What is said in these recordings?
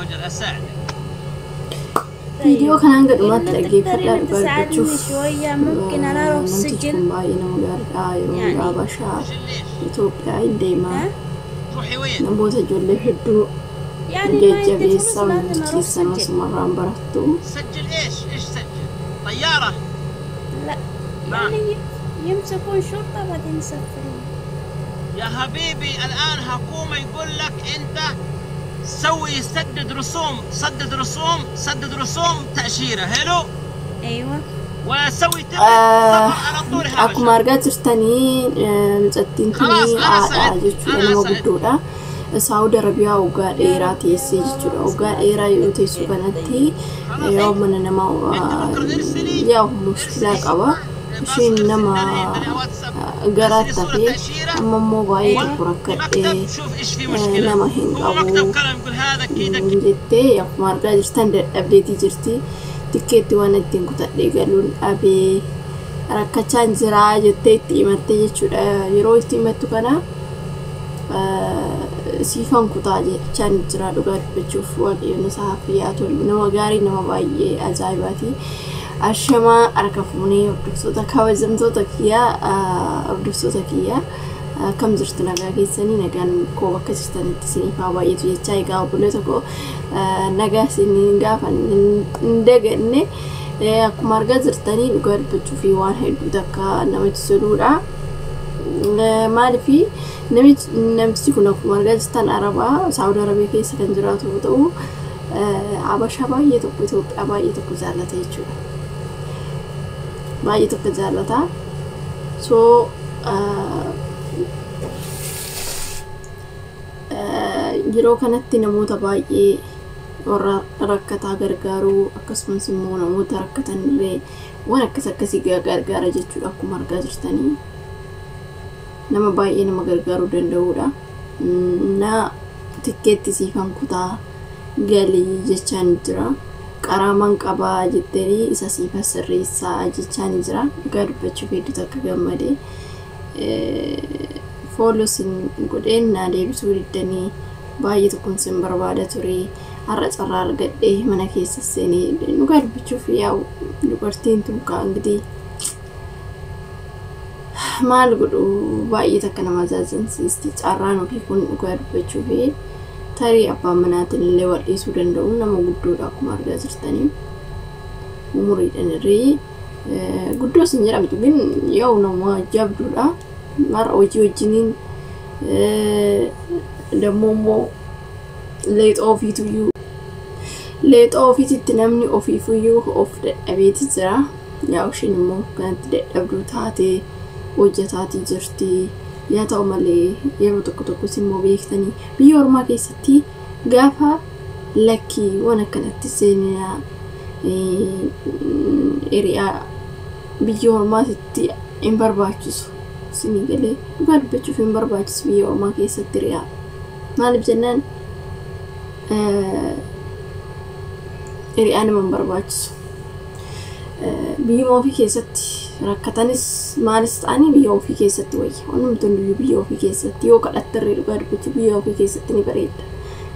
المجال اساعدك. Viidiyoo kanaan gadhumaatti إن dhaggeeffadhaa تقدري dhugaa تساعدني dubbachuuf شوية ممكن أنا أروح namtichi السجن kun baay'ee nama gaariidha. Yeroo يعني hundaa Habashaa سجل ليش؟ Itoophiyaa hin deemaa ها تروحي وين؟ namoota ijoollee hedduu يعني ما عندي فلوس jajjabeessaa لازم أروح hojjechiisan سجل. asumarraan barattu. سجل ايش؟ ايش سجل؟ طيارة؟ لا ما يعني يمسكون شرطة بعدين يسفرون. يا حبيبي الان حكومة يقول لك انت سوي سدد رسوم، سدد رسوم، سدد رسوم تأشيرة، حلو؟ أيوة وسوي تبت سفر على طول Akkuma حبشة. argaa jirtanii mucattiin خلاص tuni انا haadha ساعدتك، jechuudha انا nama ساعدتك. guddoodha. Saawud Arabiyaa waggaa dheeraa teessee jechuudha. Waggaa dheeraa yoo teessu kanatti خلاص yoo انت mana namaa انت بكره ارسلي yaa mushkilaa ارسلي qaba. باص Isheen ارسل nama لنا واتساب garaatti ارسلي صورة hafee تأشيرة amma immoo baay'ee أيوة tokko rakkadhee لمكتب شوف ايش في مشكلة. nama hin هو مكتب qabu كلام يقول هذا كذا كذا. jettee akkuma argaa jirtan dadhabdeetii jirti. Tikkeetti waan ittiin kutadhee galuun dhabee rakkachaan jiraa jettee itti himattee jechuudha. Yeroo itti himattu kana siifan kutaa jechaan jira dhugaa dubbachuuf waaqayyoon isaa yaa tolu nama gaarii nama baay'ee ajaa'ibaati. Ashamaa harka fuunee hordoftoota kabajamtoota kiyyaa hordoftoota kiyyaa akkam jirtu nagaa keessanii nagaan koo bakka jirtanitti isiniif haa baay'atu jechaa egaa obboleessa koo nagaa isiniin gaafa hin daganne akkuma argaa jirtanii dhugaa dubbachuu fi waan hedduu takka namatti toludha. Maaliif namtichi kun akkuma argaa jirtan Arabaa Saawud Arabiyaa keessa kan jiraatu yoo ta'u Habashaa baay'ee tokko Itoophiyaa baay'ee tokko jaallata jechuudha. Baay'ee tokko jaallata. So yeroo kanatti namoota baay'ee warra rakkataa gargaaruu akkasumas immoo namoota rakkatan illee waan akkas akkasii gargaara jechuudha akkuma argaa jirtanii. Nama baay'ee nama gargaaruu danda'udha. Na tikkeetti siifan kutaa galii jechaan jira. Qaraaman qabaa jettanii isa siifan sirreessaa jechaan jira. Dhugaa dubbachuuf hedduu takka gammadee. Fooloo sin godheen naa deebisuu diddanii baay'ee tokkoon sin barbaada ture. Har'a carraa argadhee mana keessa seenee dhugaa dubbachuuf yaa'u dubartiin tun kaa ingitii maal godhu baay'ee takka nama ajaa'ibsiisti carraan ofii kun dhugaa dubbachuuf tarii abbaan manaatiin illee wal dhiisuu danda'u nama guddoodha akkuma argaa jirtanii umuriidhaan irree guddoo sin jedhamtu gin yaa'u nama jabduudha mara hojii wajjiniin dammoo immoo leexoo ofiituyyuu leexoo ofiititti namni ofiifuyyuu of dadhabeeti jira yaa isheen immoo kanatti dadhabduu taatee hojjetaatii jirti. Yaa ta'u malee yeroo tokko tokkos immoo beektanii biyya ormaa keessatti gaafa lakkii waan akkanatti seenaa hiriyaa biyya ormaatitti hin barbaachisu. Isinii galee dhugaa dubbachuuf hin barbaachisu biyya ormaa keessatti hiriyaa. Maaliif jennaan hiriyaa nama hin barbaachisu. Biyyuma ofii keessatti rakkatanis maalis ta'anii biyya ofii keessatti wayya. Wanumti hundiyyuu biyya ofii keessatti yoo kadhattarree dhugaa dubbachuu biyya ofii keessatti ni bareeda.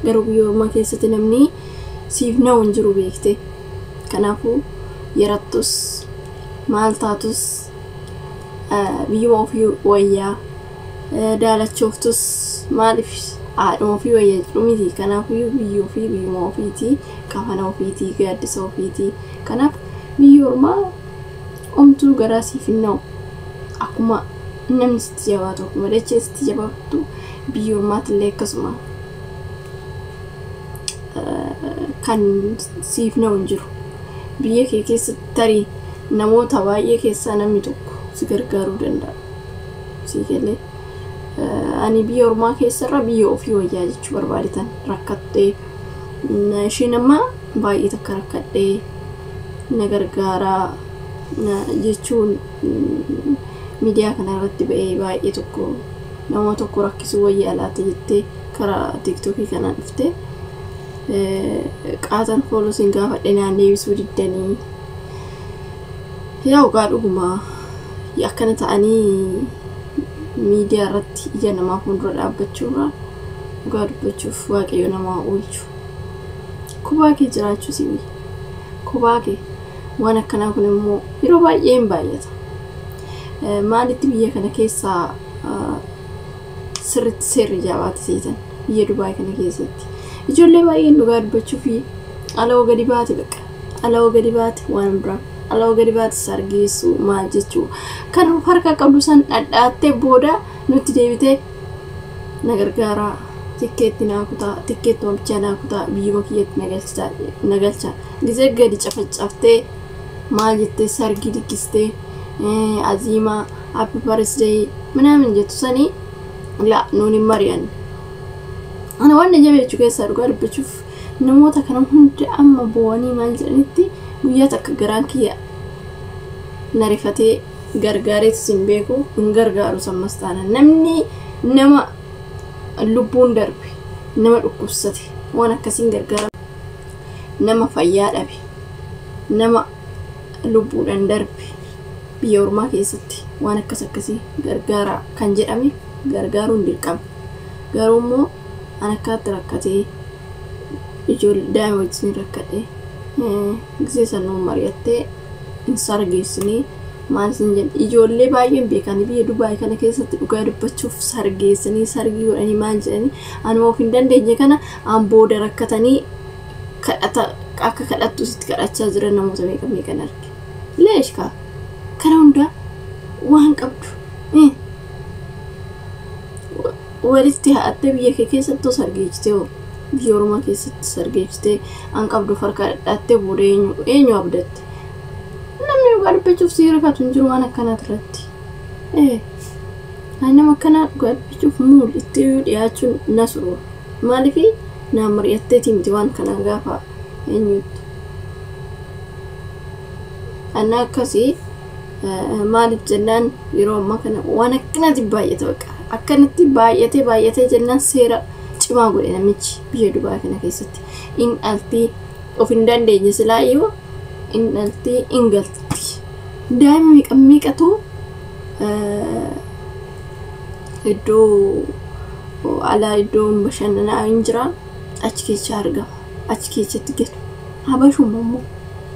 Garuu biyya ormaa keessatti namni siif na'u hin jiru beekte. Kanaafuu yarattus maal taatus biyyuma ofii wayyaa daalachooftus maaliif haadhuma ofii wayya jedhu miti. Kanaafuu biyya ofii biyyuma ofiiti kafana ofiiti gaaddisa ofiiti. Kanaaf biyya ormaa omtuu garaa siif hin na'u. Akkuma namni sitti jabaatu akkuma dachee sitti jabaattu biyya ormaatillee akkasuma kan siif na'u hin jiru. Biyya kee keessatti tarii namoota baay'ee keessaa namni tokko si gargaaruu danda'a. Sii galee ani biyya ormaa keessarra biyya ofii wayyaa jechuu barbaadetan rakkattee isheen amma baay'ee takka rakkadhee na gargaaraa jechuun miidiyaa kana irratti ba'ee baay'ee tokko nama tokko rakkisuu wayyaa laata jettee karaa tiiktookii kanaan dhuftee qaatan fooloo siin gaafadhe naan deebisuu diddanii yaa dhugaa dhuguma akkana ta'anii miidiyaa irratti ija namaa fuuldura dhaabbachuurra dhugaa dubbachuuf waaqayyo namaa oolchu. Kophaa kee jiraachuu si wayya. Kophaa kee waan akkanaa kun immoo yeroo baay'ee hin baay'ata. Maalitti biyya kana keessaa sirriitti seerri jabaate seetan biyya Dubaay kana keessatti. Ijoollee baay'een dhugaa dubbachuu fi alawoo gadi baate bakka alawoo gadi baate waan biraa alawoo gadi baate sargeessuu maal jechuu kan harka qabdu san dhadhaattee booda nutti deebitee na gargaaraa tikkeetti naa kutaa tikkeetti wamichaa naa kutaa biyyuma kiyyatti na galcha gisee gadi cafacaftee maal jettee sargii dikkistee aziimaa happy birthday ምናምን jettu sanii la nuun hin mari'anne. Ana waan na jabeechuu keessaa dhugaa dubbachuuf namoota kana hunda amma boo'anii maal jedhanitti guyyaa takka garaan kiyya na rifatee gargaareetis hin beeku hin gargaaru sammas taana namni nama lubbuun darbe nama dhukkubsate waan akkasiin gargaara nama fayyaa dhabe nama lubbuudhaan darbe biyya ormaa keessatti waan akkas akkasii gargaara kan jedhame gargaaruun dirqama. Garuu immoo an akkaatti rakkatee ijoollee daa'ima wajjin rakkadhee gisee san nuun mari'attee hin sargeessinee maal isin jedhe ijoollee baay'een beekanii biyya Dubaay kana keessatti dhugaa dubbachuuf sargeessanii sargii godhanii maal jedhanii anuma of hin dandeenye kana an booda rakkatanii kadhata akka kadhattu sitti kadhachaa jiran namoota meeqa meeqan arge. Leesh kaa kana hundaa waan qabdu walitti ha'attee biyya kee keessattuu sargeessitee hoo biyya ormaa keessatti sargeessitee an qabdu farka dhadhaattee booda eenyu abdatte. Namni dhugaa dubbachuuf si rifatu hin jiru waan akkanaati irratti. Ani nama akkanaa dhugaa dubbachuuf muul itti dhiyaachuun na surura. Maaliif naan mari'atteetii miti waan kanaa gaafa eenyutti. Anna akkasii maaliif jennaan yeroo ammaa kana waan akkanaati baay'ata baqa. Akkanatti baay'atee baay'atee jennaan seera cimaa godhe namichi biyya Dubaay kana keessatti. In dhaltii of hin dandeenye silaa iyyuu in dhaltii in galti. Daa'ima meeqa meeqatu iddoo alaa iddoon bashannanaa hin jira achi keessa argama. Achi keessatti galu. Habashuma immoo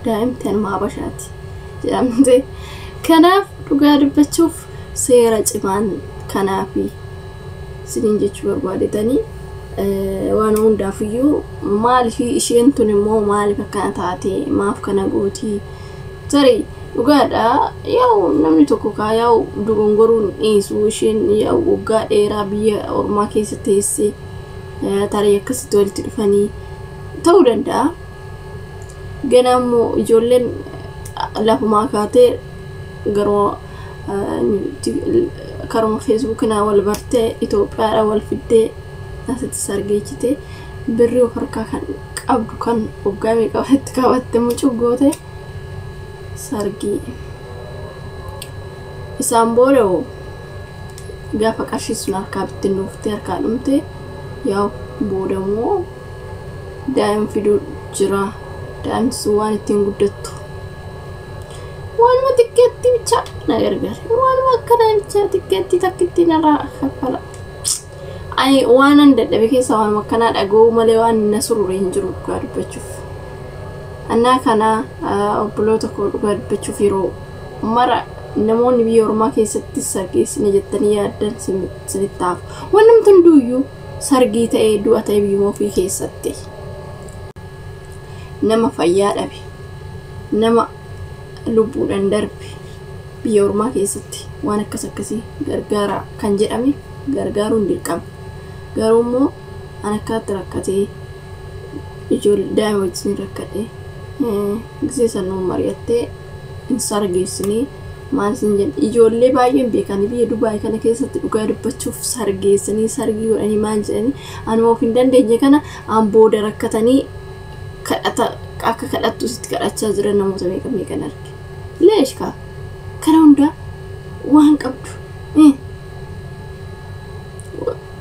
daa'imti anuma habashaati jedhamte. Kanaaf dhugaa dubbachuuf seera cimaan kanaafi isiniin jechuu barbaadetanii waan hundaafiyyuu maaliif isheen tun immoo maaliif akkana taate maaf kana gootii tarii dhugaadha yaa'u namni tokko kaa yaa'u dogongoruun dhiisu isheen yaa'u waggaa dheeraa biyya ormaa keessa teessee tarii akkasitti walitti dhufanii ta'uu danda'a. Ganaa immoo ijoolleen lafumaa kaatee garuu karuma feesbuukinaa wal bartee Itoophiyaadha wal fiddee asitti sargeechitee birrii of harkaa kan qabdu kan waggaa meeqa walitti qabatte mucuu goote sargii. Isaan booda hoo gaafa qarshii sun harkaa bittinnuuftee harkaa dhumte yaa'u booda immoo daa'ima fiduu jira. Daa'imti sun waan ittiin guddattu. Waanuma xiqqeetti bichaa na gargaare. Waanuma akkanaa bichaa xiqqeetti takkitti narraa kaffala. Ani waan an dadhabe keessaa waanuma akkanaa dhaga'uu malee waan na surure hin jiru dhugaa dubbachuuf. Annaa kana obboloota koo dhugaa dubbachuuf yeroo mara namoonni biyya ormaa keessatti sargeessina jettanii yaaddan sinitti hafu. Wanni hunduuyyuu sargii ta'ee du'a ta'ee biyyuma ofii keessatti. Nama fayyaa dhabe nama lubbuudhaan darbe biyya ormaa keessatti waan akkas akkasii gargaara kan jedhame gargaaruun dirqama. Garuu immoo an akkaatti rakkatee ijoollee daa'ima wajjin rakkadhee gisee san nuun mari'attee hin sargeessinee maal isin jedhe ijoollee baay'een beekanii biyya Dubaay kana keessatti dhugaa dubbachuuf sargeessanii sargii godhanii maal jedhanii anuma of hin dandeenye kana an booda rakkatanii kadhata akka kadhattu sitti kadhachaa jiran namoota meeqa meeqan arge. Leesh kaa kana hundaa waan qabdu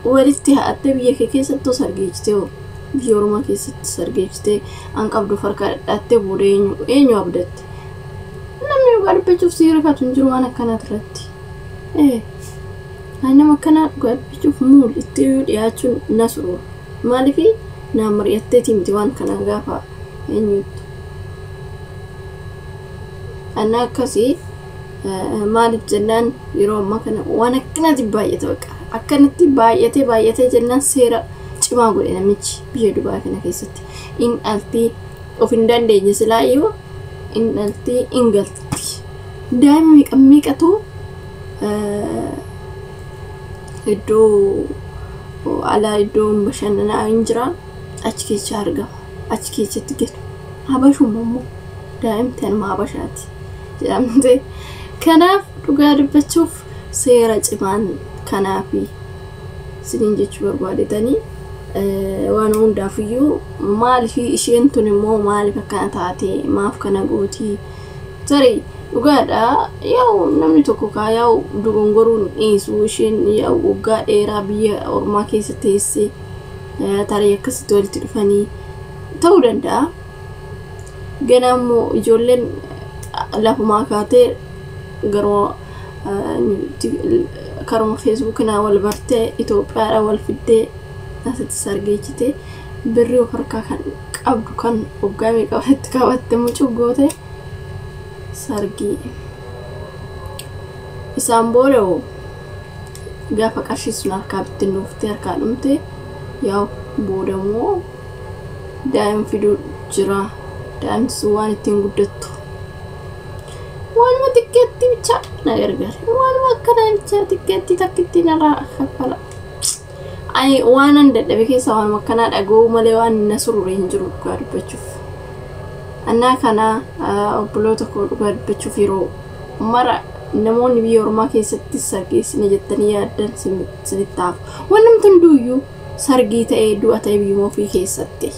walitti ha'attee biyya kee keessattuu sargeessitee hoo biyya ormaa keessatti sargeessitee an qabdu farka dhadhaattee booda eenyu abdatte. Namni dhugaa dubbachuuf si rifatu hin jiru waan akkanaati irratti. Ani nama akkanaa dhugaa dubbachuuf muul itti dhiyaachuun na surura. Maaliif Naa mari'atteeti miti waan kana gaafa eenyutti. Annaa akkasii maaliif jennaan yeroo ammaa kana waan akkanatti baay'ate baqa. Akkanatti baay'atee baay'atee jennaan seera cimaa godhe namichi biyya Dubaay kana keessatti. In dhaltii of hin dandeenye silaayyuu in dhaltii in galti. Daa'ima meeqa meeqatu iddoo alaa iddoon bashannanaa hin jira achi keessa argama. Achi keessatti gatu. Habashuma immoo daa'imti anuma habashaati jedhamte. Kanaaf dhugaa dubbachuuf seera cimaan kanaafi isiniin jechuu barbaadetanii waan hundaafiyyuu maaliif isheen tun immoo maaliif akkana taate maaf kana gootii tarii dhugaadha yaa'u namni tokko kaa yaa'u dogongoruun dhiisu isheen yaa'u waggaa dheeraa biyya ormaa keessa teessee tarii akkasitti walitti dhufanii ta'uu danda'a. Ganaa immoo ijoolleen lafumaa kaatee garuu karuma feesbuukinaa wal bartee Itoophiyaadha wal fiddee asitti sargeechite birrii of harkaa kan qabdu kan waggaa meeqa walitti qabatte mucuu goote sargii. Isaan booda hoo gaafa qarshii sun harkaa bittinnuuftee harkaa dhumte yaa'u booda immoo daa'ima fiduu jira. Daa'imti sun waan ittiin guddattu. Waanuma xiqqeetti bichaa na gargaare. Waanuma akkanaa bichaa xiqqeetti takkitti narraa kaffala. Ani waanan dadhabe keessaa waanuma akkanaa dhaga'uu malee waan na surure hin jiru dhugaa dubbachuuf. Annaa kana obboloota koo dhugaa dubbachuuf yeroo mara namoonni biyya ormaa keessatti sargeessina jettanii yaaddan sinitti hafu. Wanni hunduuyyuu sargii ta'ee du'a ta'ee biyyuma ofii keessatti.